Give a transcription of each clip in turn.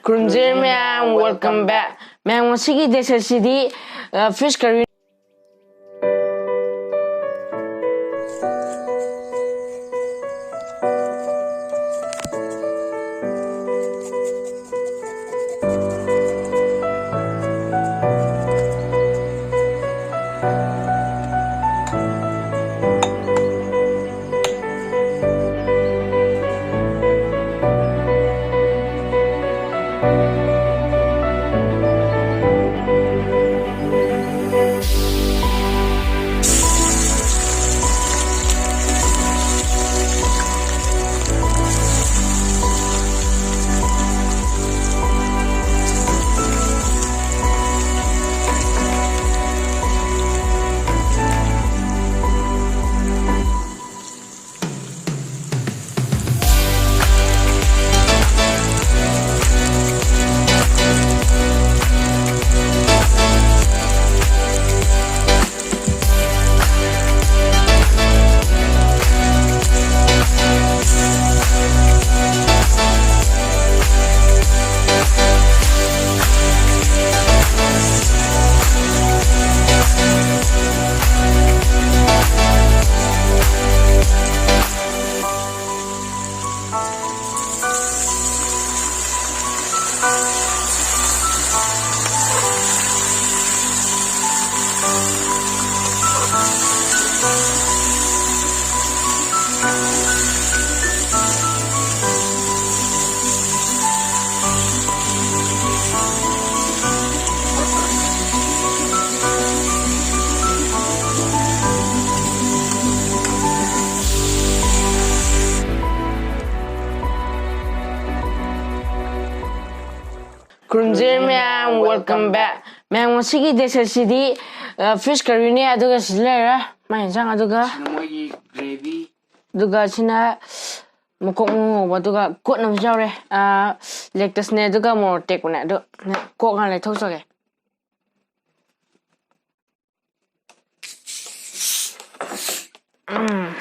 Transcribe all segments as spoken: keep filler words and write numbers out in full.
ꯈꯨꯔꯨꯝꯖꯔꯤ ꯃꯌꯥꯝ, welcome back꯫ ꯃꯌꯥꯝ, ꯉꯁꯤꯒꯤ ꯗꯦꯁꯔꯠꯁꯤꯗꯤ, ꯑ, fish curry꯫ ꯈꯨꯔꯨꯝꯖꯔꯤ ꯃꯌꯥꯝ, welcome back꯫ ꯃꯌꯥꯝ, ꯉꯁꯤꯒꯤ ꯗꯦꯁꯔꯠꯁꯤꯗꯤ, ꯑ, fish curryꯅꯦ, ꯑꯗꯨꯒ ꯁꯤꯗ ꯂꯩꯔꯦ ꯃꯥꯏ ꯌꯦꯟꯁꯥꯡ, ꯑꯗꯨꯒ ꯁꯤꯅ ꯃꯣꯏꯒꯤ gravy꯫ ꯑꯗꯨꯒ ꯁꯤꯅ ꯃꯀꯣꯛ ꯉꯧꯕ, ꯑꯗꯨꯒ ꯀꯣꯠꯅꯕꯁꯨ ꯌꯥꯎꯔꯦ꯫ ꯑ, lettuceꯅꯦ, ꯑꯗꯨꯒ ꯃꯣꯔꯣꯛ ꯑꯇꯦꯛꯄꯅꯦ꯫ ꯑꯗꯨ ꯀꯣꯛ ꯉꯥꯏ ꯂꯩꯊꯣꯛꯆꯒꯦ꯫ ꯎꯝ꯫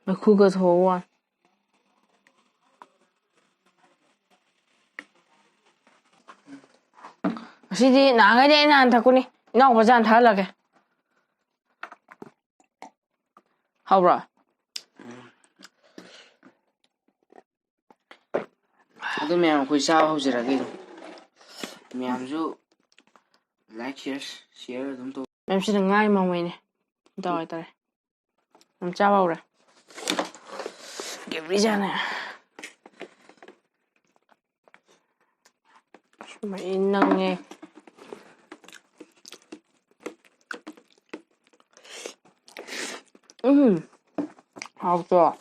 ꯃꯩꯈꯨꯒ ꯊꯣꯛꯑ ꯋꯥꯅꯤ꯫ ꯁꯤꯗꯤ ꯅꯍꯥꯟꯈꯩꯗꯤ ꯑꯩꯅ ꯍꯥꯟꯅ ꯊꯛꯄꯅꯤ꯫ ꯏꯅꯥꯎꯄꯥꯁꯦ ꯍꯥꯟꯅ ꯊꯛꯍꯜꯂꯒꯦ꯫ ꯍꯥꯎꯕ꯭ꯔꯣ? ꯑꯗꯨ ꯃꯌꯥꯝ ꯑꯩꯈꯣꯏ ꯆꯥꯕ ꯍꯧꯖꯔꯒꯦ꯫ ꯃꯌꯥꯝꯁꯨ like, share, share ꯑꯗꯨꯝ ꯇꯧ꯫ ꯃꯌꯥꯝꯁꯤꯅ ꯉꯥꯏ ꯃꯃꯩꯅꯦ꯫ ꯇꯧꯔꯦ, ꯇꯧꯔꯦ꯫ ꯌꯥꯝ ꯆꯥꯕ ꯍꯧꯔꯦ꯫ ꯒꯦꯕ꯭ꯔꯤꯖꯥꯅꯦ꯫ ꯃꯩ ꯅꯪꯉꯦ꯫ ꯎꯝ꯫ ꯍꯥꯎꯇ꯭ꯔꯣ?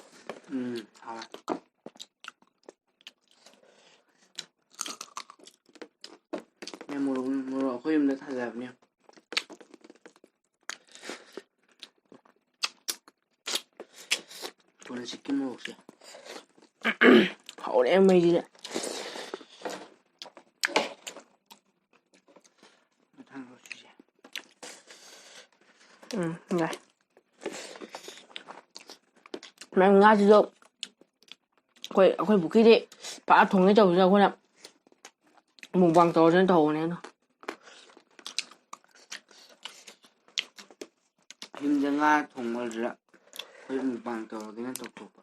ꯎꯝ, ꯍꯥꯎꯋꯦ꯫ ꯃꯣꯔꯣꯛ, ꯃꯣꯔꯣꯛ ꯑꯩꯈꯣꯏ ꯌꯨꯝꯗ ꯊꯥꯖꯕꯅꯦ꯫ ꯐꯣꯔꯦꯟꯁꯤꯛꯀꯤ ꯃꯣꯔꯣꯛꯁꯦ꯫ ꯍꯥꯎꯔꯦ ꯃꯩꯁꯤꯗ꯫ ꯃꯊꯪ ꯂꯣꯠꯁꯤꯁꯦ꯫ ꯎꯝ, ꯌꯥꯏ꯫ ꯃꯌꯥꯝ ꯉꯥꯁꯤꯁꯨ ꯑꯩꯈꯣꯏ, ꯑꯩꯈꯣꯏ ꯄꯨꯈ꯭ꯔꯤꯗꯤ ꯄꯥꯛ ꯊꯣꯡꯉꯦ ꯇꯧꯕꯁꯤꯗ ꯑꯩꯈꯣꯏꯅ mukbang ꯇꯧꯔꯁꯦꯅ ꯇꯧꯕꯅꯦ ꯑꯗꯣ꯫ ꯌꯨꯝꯗ ꯉꯥ ꯊꯣꯡꯕꯗꯨꯗ ꯑꯩꯈꯣꯏ mukbang ꯇꯧꯔꯒꯦꯅ ꯇꯧꯊꯣꯛꯄ꯫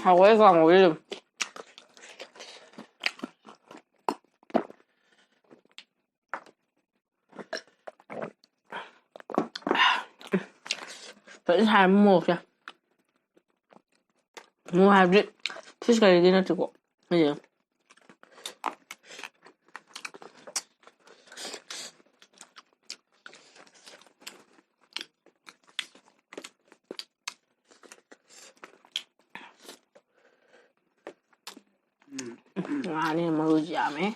ꯍꯥꯎꯋꯦ ꯀꯥꯡꯉꯧꯁꯦ ꯑꯗꯨꯝ꯫ ꯐꯖꯅ ꯁꯥꯔꯦ ꯃꯣꯔꯣꯛꯁꯦ꯫ ꯃꯣꯔꯣꯛ ꯍꯥꯏꯕꯗꯤ fish curryꯗꯤ ꯅꯠꯇꯦꯀꯣ꯫ ꯑꯩꯁꯦ ꯎꯝ꯫ ꯉꯥꯅꯦ ꯃꯔꯨꯁꯨ ꯌꯥꯝꯃꯦ꯫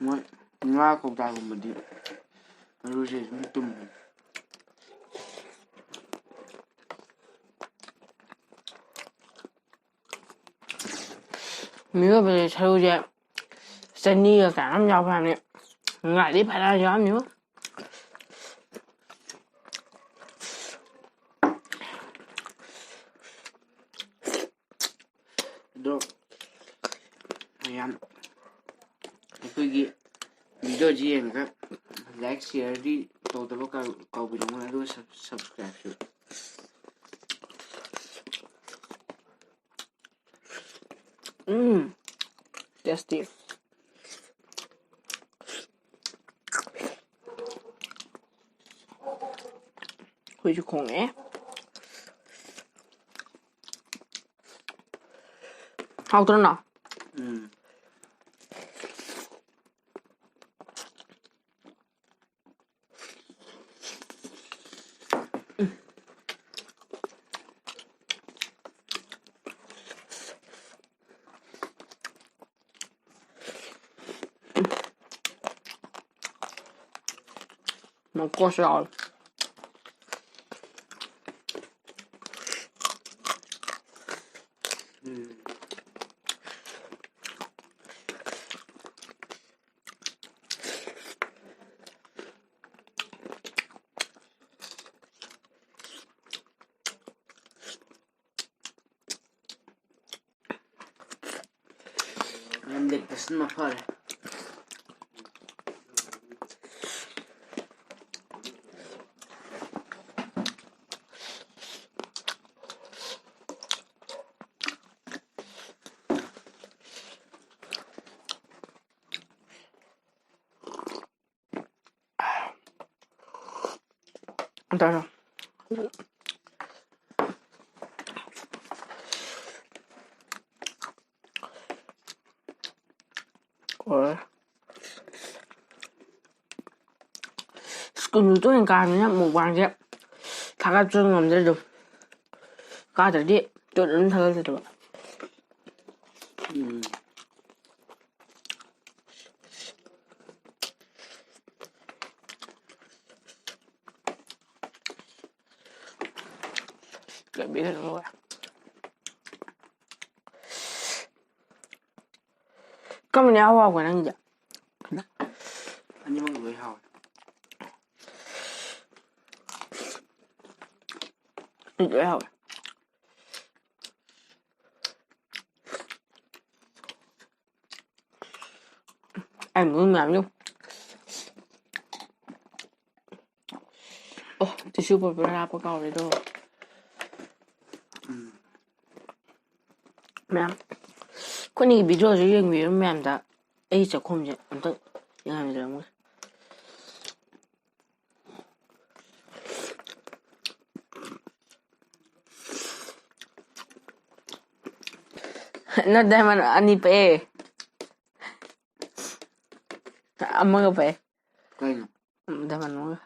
ꯃꯣꯏ ꯉꯥ ꯀꯧꯇꯥꯒꯨꯝꯕꯗꯤ ꯃꯔꯨꯁꯦ ꯑꯗꯨꯝ ꯇꯨꯝꯕꯅꯤ꯫ ꯃꯤꯑꯣꯏꯕꯁꯦ ꯁꯔꯨꯁꯦ ꯆꯅꯤꯒ ꯀꯌꯥꯅꯣꯝ ꯌꯥꯎꯕ ꯍꯥꯏꯕꯅꯤ꯫ ꯉꯥꯔꯤ ꯐꯅꯌꯥꯝ ꯌꯥꯎꯔꯝꯅꯤꯕꯨ꯫ ꯑꯗꯣ ꯃꯌꯥꯝ ꯑꯩꯈꯣꯏꯒꯤ videoꯁꯤ ꯌꯦꯡꯉꯒ like shareꯗꯤ ꯇꯧꯗꯕ ꯀꯥꯎ-, ꯀꯥꯎꯕꯤꯔꯝꯒꯅꯨ, ꯑꯗꯨꯒ sub-, subscribeꯁꯨ꯫ ꯎꯝ, tasty꯫ ꯍꯨꯏꯁꯨ ꯈꯣꯡꯉꯛꯑꯦ꯫ ꯍꯥꯎꯇ꯭ꯔꯣ ꯅꯥꯎ? ꯎꯝ꯫ ꯃꯀꯣꯛꯁꯨ ꯌꯥꯎꯋꯦ꯫ ꯎꯝ꯫ ꯌꯥꯝ ꯂꯤꯛꯄꯁꯤꯅ ꯃꯐꯔꯦ꯫ ꯇꯧꯔꯣ꯫ ꯁ꯭ꯀꯨꯜ ꯇꯣꯏꯅ ꯀꯥꯕꯅꯤꯅ mukbangꯁꯦ ꯊꯥꯒꯠꯄ ꯉꯝꯗ꯭ꯔꯦ ꯑꯗꯨꯝ꯫ ꯀꯥꯗ꯭ꯔꯗꯤ ꯇꯣꯏꯅ ꯑꯗꯨꯝ ꯊꯥꯒꯠꯆꯗꯕ꯫ ꯎꯝ꯫ ꯀꯩꯝ ꯄꯤꯔꯛꯑꯣꯏ꯫ ꯀꯔꯝꯕꯅ ꯏꯍꯥꯎ ꯍꯥꯎꯒꯦ ꯅꯪꯒꯤꯗꯤ? ꯑꯅꯤꯃꯛ ꯂꯣꯏ ꯍꯥꯎꯋꯦ꯫ ꯑꯩꯗꯤ ꯂꯣꯏ ꯍꯥꯎꯋꯦ꯫ ꯑꯩ ꯃꯔꯨ ꯃꯌꯥꯝꯁꯨ꯫ ꯑꯣ, tissue paper ꯍꯥꯞꯄ ꯀꯥꯎꯔꯦꯗꯣ꯫ ꯃꯌꯥꯝ, ꯑꯩꯈꯣꯏꯅꯤꯒꯤ videoꯁꯦ ꯌꯦꯡꯕꯤꯕ ꯃꯌꯥꯝꯗ ꯑꯩ ꯆꯥꯛꯈꯨꯝꯁꯦ ꯑꯝꯇ ꯌꯦꯡꯍꯟꯖꯔꯝꯒꯦ꯫ ꯅꯠꯇꯦ, ꯃꯥꯅ ꯑꯅꯤ ꯄꯛꯑꯦ꯫ ꯑꯃꯒ ꯄꯛꯑꯦ꯫ ꯀꯩꯅꯣ? ꯎꯝ, ꯗꯥꯏꯃꯟ ꯑꯃꯒ꯫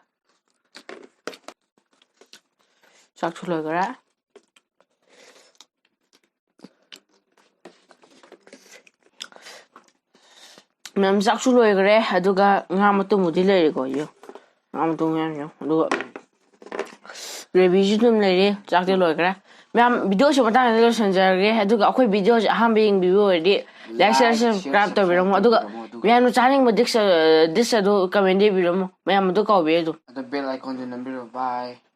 ꯆꯥꯛꯁꯨ ꯂꯣꯏꯈꯔꯦ꯫ ꯃꯌꯥꯝ, ꯆꯥꯛꯁꯨ ꯂꯣꯏꯈꯔꯦ, ꯑꯗꯨꯒ ꯉꯥ ꯃꯇꯨꯝꯕꯨꯗꯤ ꯂꯩꯔꯤꯀꯣ, ꯌꯣ꯫ ꯉꯥ ꯃꯇꯨꯝ ꯃꯌꯥꯝ ꯌꯣ꯫ ꯑꯗꯨꯒ gravy ꯁꯨ ꯑꯗꯨꯝ ꯂꯩꯔꯤ, ꯆꯥꯛꯇꯤ ꯂꯣꯏꯈꯔꯦ꯫ ꯃꯌꯥꯝ, videoꯁꯤ ꯃꯇꯥꯡꯁꯤꯗ ꯂꯣꯏꯁꯤꯟꯖꯔꯒꯦ꯫ ꯑꯗꯨꯒ ꯑꯩꯈꯣꯏ videoꯁꯤ ꯑꯍꯥꯟꯕ ꯌꯦꯡꯕꯤꯕ ꯑꯣꯏꯔꯗꯤ like, share, Like, share, subscribe ꯇꯧꯕꯤꯔꯝꯃꯣ꯫ ꯑꯗꯨꯒ ꯇꯧꯕꯤꯔꯝꯃꯣ, ꯑꯗꯨꯒ ꯃꯌꯥꯝꯅ ꯆꯥꯅꯤꯡꯕ dish, dish ꯑꯗꯨ comment ꯏꯕꯤꯔꯝꯃꯣ꯫ ꯃꯌꯥꯝ ꯑꯗꯨ ꯀꯥꯎꯕꯤꯔꯦ ꯑꯗꯨꯝ꯫ ꯑꯗꯣ bell icon ꯁꯨ ꯅꯝꯕꯤꯔꯣ꯫ Bye꯫